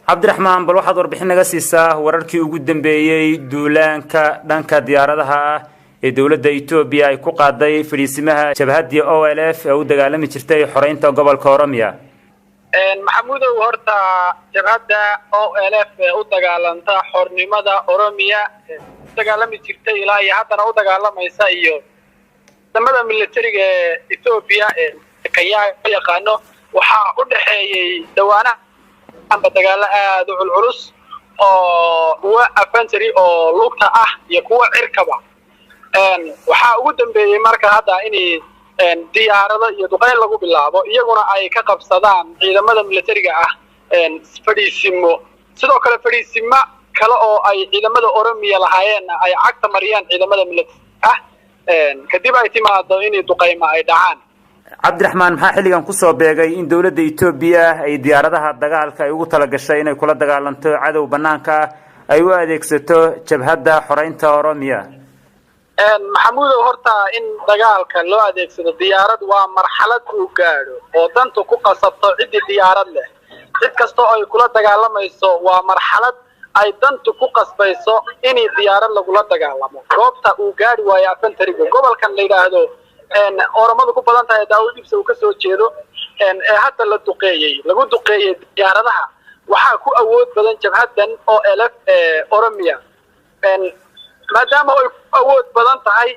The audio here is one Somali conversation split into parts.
Cabdiraxmaan, bal waxaad warbixin naga siisaa wararkii ugu dambeeyey duulaanka dhanka diyaaradaha ah ee dowladda Etoobiya ay ku qaaday fadhiisimaha jabhaddii OLF ee u dagaalami jirtay xoreynta gobolka Oromiya. Maxamuudow, horta jabhadda OLF ee u dagaalanta xornimada Oromiya u dagaalami jirtay ilaa iyo haddana u dagaalamaysa iyo ciidamada militariga ee Etoobiya ee Kanyaa loo yaqaano waxaa u dhexeeyey dhawaanahanba dagaalo aada u culculus oo kuwa infantry oo lugta ah iyo kuwa cirkaba. Waxaa ugu dambeeyey marka hadda inay diyaarado iyo duqeyn lagu bilaabo, iyaguna ay ka qabsadaan ciidamada militariga ah fadhiisimo. Sidoo kale fadhiisimo kale oo ay ciidamada Oromiya lahaayeenna ay cagta mariyaan ciidamada militariga ah, kadib ay timaado inay duqeymo ay dhacaan. Cabdiraxmaan, maxaa xilligan kusoo beegay in dowladda Etoobiya ay diyaaradaha dagaalka ay ugu talagashay inay kula dagaalanto cadow banaanka ah ay u adeegsato jabhadda xoreynta Oromiya? Maxamuudow, horta in dagaalka loo adeegsado diyaarad waa marxalad uu gaadho oo dantu ku qasabto ciddii diyaarad leh, cid kasta oo ay kula dagaalamayso. Waa marxalad ay dantu ku qasbayso inay diyaarad lagula dagaalamo goobta uu gaadhi waayo infantryga. Gobolkan la yidhaahdo Oromadu ku badan tahay, Daawud Ibsa uu kasoo jeedo, ee hadda la duqeeyey, lagu duqeeyey diyaaradaha, waxaa ku awood badan jabhaddan OLF Oromia. Maadaama ay ku awood badan tahay,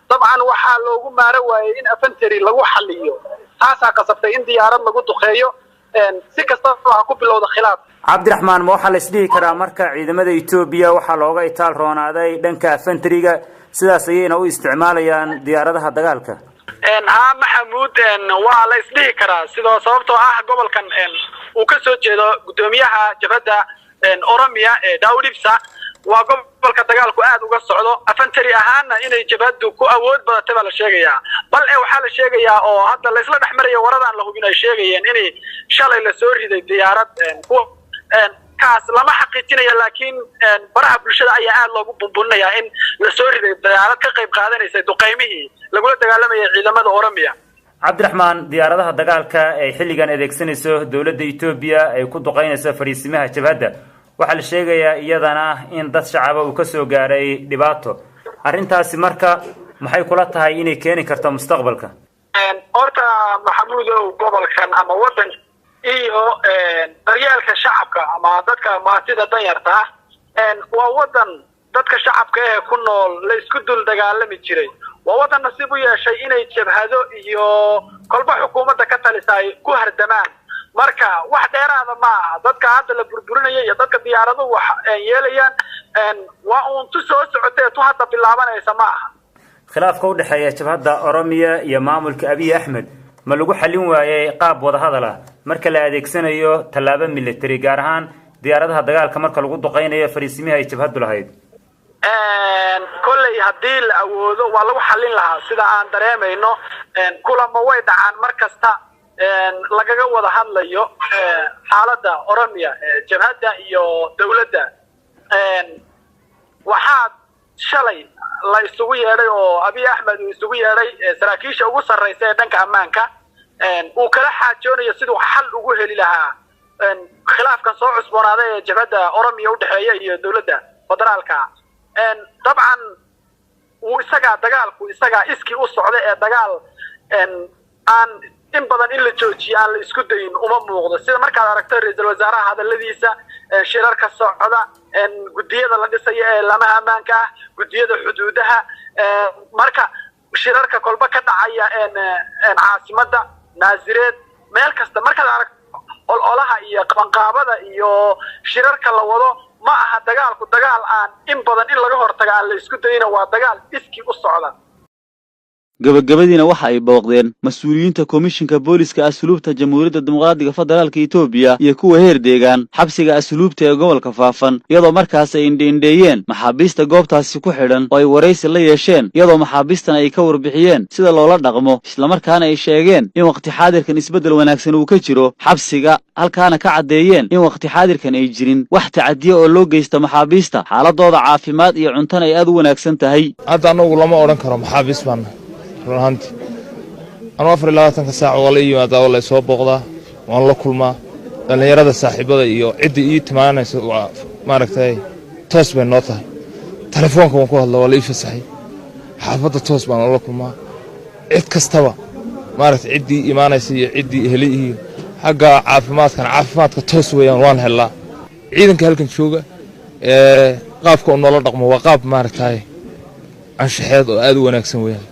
dabcan waxaa loogu maaro waayey in infantry lagu xaliyo. Taasaa qasabtay in diyaarad lagu duqeeyo. Si kastaba ha ku bilowda khilaaf. Cabdiraxmaan, ma waxaa la isdhihi karaa marka ciidamada Etoobiya waxaa looga itaal roonaaday dhanka infantryga, sidaas ayayna u isticmaalayaan diyaaradaha dagaalka? Haa Maxamuud, waa la isdhihi karaa sidoo, sababtoo ah gobolkan uu ka soo jeedo guddoomiyaha jabhadda Oromia ee Daawud Ibsa waa gobolka dagaalku aad uga socdo. Infantry ahaana inay jabhaddu ku awood badatay baa la sheegayaa. Bal e waxaa la sheegayaa oo hadda laysla dhex marayo, waradaan la hubin ay sheegayeen inay shalay lasoo riday diyaarad kuwa kaas. Lama xaqiijinaya, laakiin baraha bulshada ayaa aad loogu bunbuninayaa in lasoo riday diyaarad ka qayb qaadanaysay duqaymihii lagula dagaalamayay ciidamada Oromia. Cabdiraxmaan, diyaaradaha dagaalka ay xilligan adeegsanayso dowladda Etoobiya ay ku duqaynayso fadhiisimaha jabhadda, waxaa la sheegayaa iyadana in dad shacaba uu kasoo gaaray dhibaato. Arrintaasi marka maxay kula tahay inay keeni karto mustaqbalka? Horta Maxamuudow, gobolkan ama waddanka iyo daryeelka shacabka ama dadka maatida danyarta ah, waa waddan dadka shacabka ee ku nool la isku dul dagaalami jiray. Waa waddan nasiib u yeeshay inay jabhado iyo kolba xukuumadda ka talisa ay ku hardamaan. Marka wax dheeraada ma aha dadka hadda la burburinaya iyo dadka diyaaraduhu wax yeelayaan. Waa uun tu soo socotee, tu hadda bilaabanaysa ma aha. Khilaafka u dhexeeya jabhadda Oromiya iyo maamulka Abiy Axmed ma lagu xallin waayey qaab wadahadal ah marka la adeegsanayo tallaabo military, gaar ahaan diyaaradaha dagaalka marka lagu duqaynayo fariisimihii ay jabhaddu lahayd? Kolley haddii la awoodo waa lagu xallin lahaa. Sida aan dareemayno, kulamo way dhacaan mar kasta lagaga wada hadlayo xaaladda Oromia, jabhadda iyo dawladda. Waxaa shalay la isugu yeedhay oo Abiy Axmed uu isugu yeedhay saraakiisha ugu sarraysa ee dhanka ammaanka, uu kala xaajoonayo siduu xal ugu heli lahaa khilaafkan soo cusboonaaday ee jabhadda Oromia udhexeeya iyo dawladda federaalka. Dabcan wuu isagaa dagaalku isagaa iskii u socda ee dagaal aan in badan in la joojiyo aan la isku dayin uma muuqdo. Sida markaad aragto ra-iisul wasaaraha hadaladiisa, shirarka socda, guddiyada la dhisayo ee lamaha ammaanka ah, guddiyada xuduudaha, marka shirarka kolba ka dhacaya caasimadda Naazireed, meel kasta markaad aragto ololaha iyo qabanqaabada iyo shirarka la wado, ma aha dagaalku dagaal aan in badan in laga hortaga aan la isku dayina, waa dagaal iskii u socda. Gabagabadiina waxa ay booqdeen mas-uuliyiinta komishinka booliska asluubta Jamhuuriyadda Dimuqraadiga Federaalka Etoobiya iyo kuwa heer deegaan xabsiga asluubta ee gobolka Faafan, iyadoo markaas ay indhiindheeyeen maxaabiista goobtaasi ku xidhan oo ay waraysi la yeesheen, iyadoo maxaabiistan ay ka warbixiyeen sida loola dhaqmo, islamarkaana ay sheegeen in wakhti xaadirkan isbeddel wanaagsan uu ka jiro xabsiga, halkaana ka caddeeyeen in wakhti xaadirkan ay jirin wax tacadiya oo loo geysta maxaabiista, xaaladooda caafimaad iyo cuntana ay aad u wanaagsan tahay. Hadda annagu lama odhan karo maxaabiis baana. Run ahaantii anuu 24-ka saac waa la ii yimaadaa, waa la soo booqdaa, waan la kulmaa. Dhallinyarada saaxiibada iyo ciddii ii timaanaysa waa maaragtay toos bay noo tahay. Telefoonka waan ku hadla, waa la ii fasaxay. Xaafadda toos baan ula kulmaa, cid kastaba maaragtay, ciddii imaanaysa iyo ciddii eheli iyo xagga caafimaadkana, caafimaadka toos weeyaan waan helnaa. Ciidanka halkan jooga ee qaabka uu noola dhaqmo waa qaab maaragtay anshaxeed oo aad u wanaagsan weeyaan.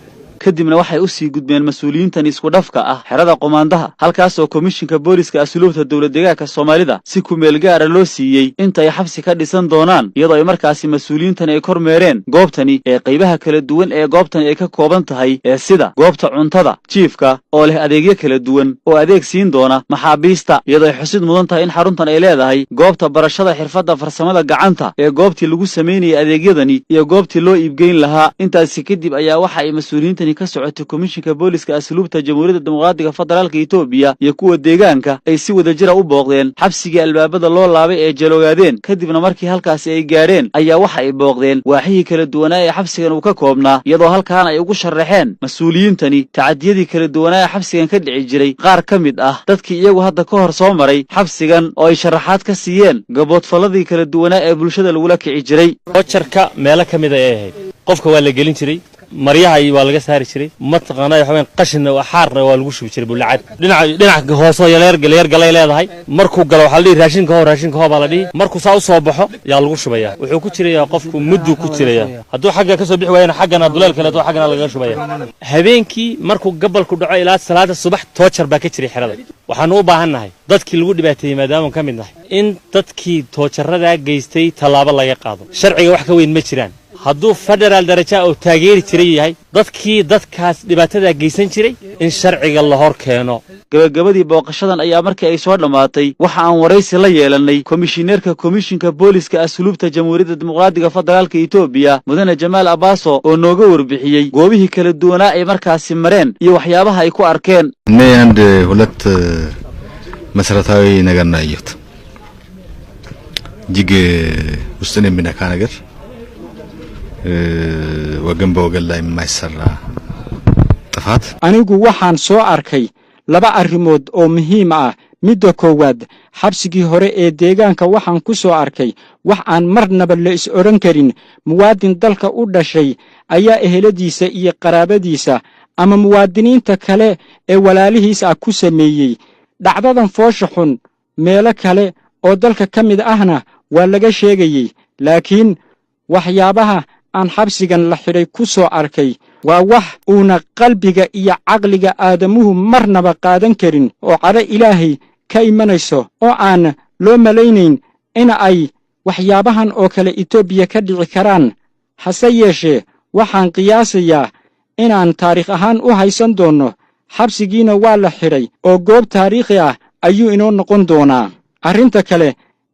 Kadibna waxay u sii gudbeen mas-uuliyiintan isku dhafka ah xerada qomaandaha, halkaasoo komishinka booliska asluubta dowlad deegaanka Soomaalida si kumeel gaara loo siiyey inta ay xabsi ka dhisan doonaan, iyadoo ay markaasi mas-uuliyiintani ay kormeereen goobtani ee qaybaha kala duwan ee goobtani ay ka kooban tahay, ee sida goobta cuntada, jiifka oo leh adeegyo kala duwan oo adeeg siin doona maxaabiista, iyadoo ay xusid mudan tahay in xaruntan ay leedahay goobta barashada xirfadda farsamada gacanta ee goobtii lagu samaynayay adeegyadani iyo goobtii loo iibgeyn lahaa. Intaasi kadib ayaa waxa ay mas-uuliyiintani ka socotay komishinka booliska asluubta Jamhuuriyadda Dimuqraadiga Federaalka Etoobiya iyo kuwa deegaanka ay si wadajira u booqdeen xabsigii albaabada loo laabay ee Jaloogaadeen. Kadibna markii halkaasi ay gaadheen ayaa waxa ay booqdeen waaxihii kala duwanaa ee xabsigan uu ka koobnaa, iyadoo halkaana ay ugu sharaxeen mas-uuliyiintani tacadiyadii kala duwanaa ee xabsigan ka dhici jiray qaar ka mid ah dadkii iyagu hadda ka hor soo maray xabsigan, oo ay sharaxaad ka siiyeen gaboodfalladii kala duwanaa ee bulshada lagula kici jiray. Ojarka meelo ka mid ay ahayd, qofka waa la gelin jiray, maryaha waa laga saari jiray, mataqaanaa waxa weyn qashinna xaarna waa lagu shubi jiray. Bulacad dhinaca dhinaca hoose oo yaleer yar galay leedahay. Markuu galo waxaa la dhihi raashinka hoo, raashinka hoo baa la dhihi. Markuu saa u soo baxo yaa lagu shubaya. Wuxuu ku jirayaa qofku mudduu ku jiraya. Hadduu xagga ka soo bixi waayana xaggana duleel kaleeto xaggana lagaga shubaya. Habeenkii markuu gabalku dhaco ilaa salaada subax toojar baa ka jiray xerada. Waxaanu u baahan nahay dadkii lagu dhibaateeyey maadaama ka mid nahay in dadkii toojaradaa geystay tallaabo laga qaado. Sharciga wax ka weyn ma jiraan. Hadduu federaal daraja oo taageeri jiray yahay, dadkii dadkaas dhibaatadaa geysan jiray in sharciga la hor keeno. Gabagabadii booqashadan ayaa markii ay soo dhammaatay waxa aan waraysi la yeelannay komishineerka komishinka booliska asluubta Jamhuuriyadda Dimuqraadiga Federaalka Etoobiya, mudane Jamaal Abaaso, oo nooga warbixiyey goobihii kala duwanaa ay markaasi mareen iyo waxyaabaha ay ku arkeen. እኔ አንድ ሁለት መሰረታዊ ነገር ነው ያየሁት። እጅግ ውስጥን የሚነካ ነገር፣ ወገን በወገን ላይ የማይሰራ ጥፋት። Anigu waxaan soo arkay laba arrimood oo muhiim ah. Midda koowaad, xabsigii hore ee deegaanka waxaan ku soo arkay wax aan marnaba la is odhan karin muwaadin dalka u dhashay ayaa eheladiisa iyo qaraabadiisa ama muwaadiniinta kale ee walaalihiis ah ku sameeyey dhacdadan foosha xun. Meelo kale oo dalka ka mid ahna waa laga sheegayey, laakiin waxyaabaha aan xabsigan la xidhay ku soo arkay waa wax uuna qalbiga iyo caqliga aadamuhu marnaba qaadan karin, oo cadho Ilaahay ka imanayso, oo aan loo malaynayn in ay waxyaabahan oo kale Etoobiya ka dhici karaan. Hase yeeshee waxaan qiyaasayaa inaan taariikh ahaan u haysan doonno. Xabsigiina waa la xidhay oo goob taariikhi ah ayuu inoo noqon doonaa. Arrinta kale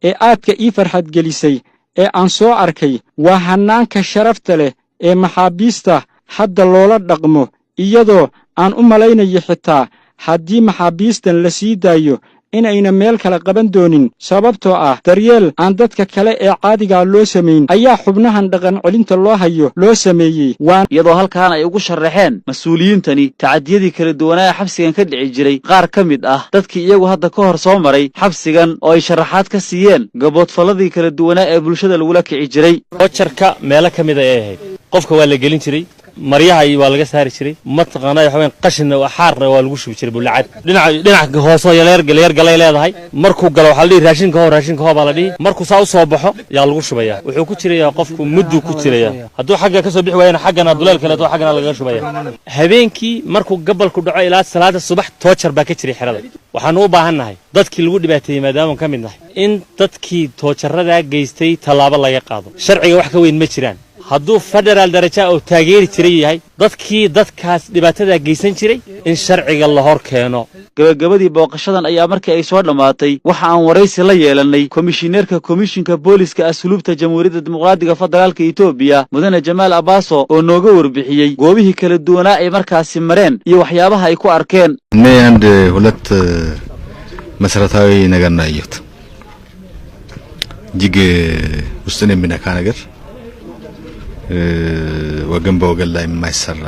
ee aadka ii farxad gelisay ee aan soo arkay waa hannaanka sharafta leh ee maxaabiista hadda loola dhaqmo, iyadoo aan u malaynayo xitaa haddii maxaabiistan la sii daayo inayna meel kale qaban doonin, sababtoo ah daryeel aan dadka kale ee caadigaa loo samayn ayaa xubnahan dhaqan celinta loo hayo loo sameeyey. Iyadoo halkaana ay ugu sharaxeen mas-uuliyiintani tacadiyadii kala duwanaa ee xabsigan ka dhici jiray qaar ka mid ah dadkii iyagu hadda ka hor soo maray xabsigan, oo ay sharaxaad ka siiyeen gaboodfalladii kala duwanaa ee bulshada lagula kici jiray. Ojarka meelo ka mid ay ahayd, qofka waa la gelin jiray, maryaha waa laga saari jiray, mataqaanaa waxa weyn qashinna xaarna waa lagu shubi jiray. Bulacad dhinaca dhinaca hoose oo yaleer yar galay leedahay. Markuu galo waxaa la dhihi raashinka hoo, raashinka hoo baa la dhihi. Markuu saa u soo baxo yaa lagu shubaya. Wuxuu ku jirayaa qofku mudduu ku jiraya. Hadduu xagga ka soo bixi waayana xaggana duleel kaleeto xaggana lagaga shubaya. Habeenkii markuu gabalku dhaco ilaa salaada subax toojar baa ka jiray xerada. Waxaanu u baahan nahay dadkii lagu dhibaateeyey maadaama ka mid nahay in dadkii toojaradaa geystay tallaabo laga qaado. Sharciga wax ka weyn ma jiraan. Hadduu federaal daraja oo taageeri jiray yahay, dadkii dadkaas dhibaatadaa geysan jiray in sharciga la hor keeno. Gabagabadii booqashadan ayaa markii ay soo dhammaatay waxa aan waraysi la yeelannay komishineerka komishinka booliska asluubta Jamhuuriyadda Dimuqraadiga Federaalka Etoobiya, mudane Jamaal Abaaso, oo nooga warbixiyey goobihii kala duwanaa ay markaasi mareen iyo waxyaabaha ay ku arkeen. እኔ አንድ ሁለት መሰረታዊ ነገር ነው ያየሁት። እጅግ ውስጥን የሚነካ ነገር፣ ወገን በወገን ላይ የማይሰራ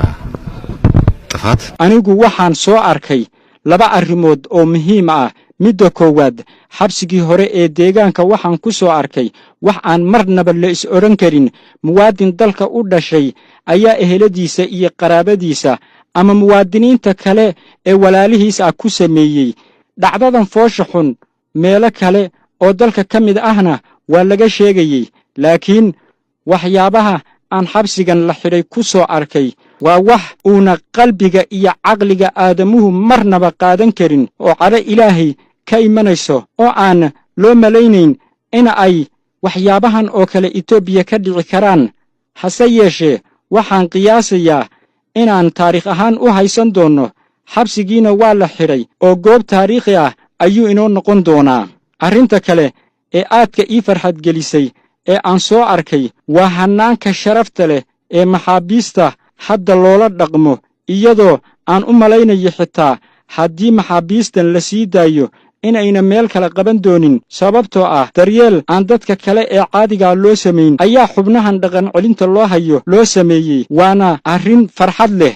ጥፋት። Anigu waxaan soo arkay laba arrimood oo muhiim ah. Midda koowaad, xabsigii hore ee deegaanka waxaan ku soo arkay wax aan marnaba la is odhan karin muwaadin dalka u dhashay ayaa eheladiisa iyo qaraabadiisa ama muwaadiniinta kale ee walaalihiis ah ku sameeyey dhacdadan foosha xun. Meelo kale oo dalka ka mid ahna waa laga sheegayey, laakiin waxyaabaha aan xabsigan la xidhay ku soo arkay waa wax uuna qalbiga iyo caqliga aadamuhu marnaba qaadan karin oo cadho Ilaahay ka imanayso oo aan loo malaynayn in ay waxyaabahan oo kale Etoobiya ka dhici karaan. Hase yeeshee, waxaan qiyaasayaa inaan taariikh ahaan u haysan doonno. Xabsigiina waa la xidhay oo goob taariikhi ah ayuu inoo noqon doonaa. Arrinta kale ee aadka ii farxad gelisay ee aan soo arkay waa hannaanka sharafta leh ee maxaabiista hadda loola dhaqmo, iyadoo aan u malaynayo xitaa haddii maxaabiistan la sii daayo inayna meel kale qaban doonin, sababtoo ah daryeel aan dadka kale ee caadigaa loo samayn ayaa xubnahan dhaqan celinta loo hayo loo sameeyey, waana arrin farxad leh.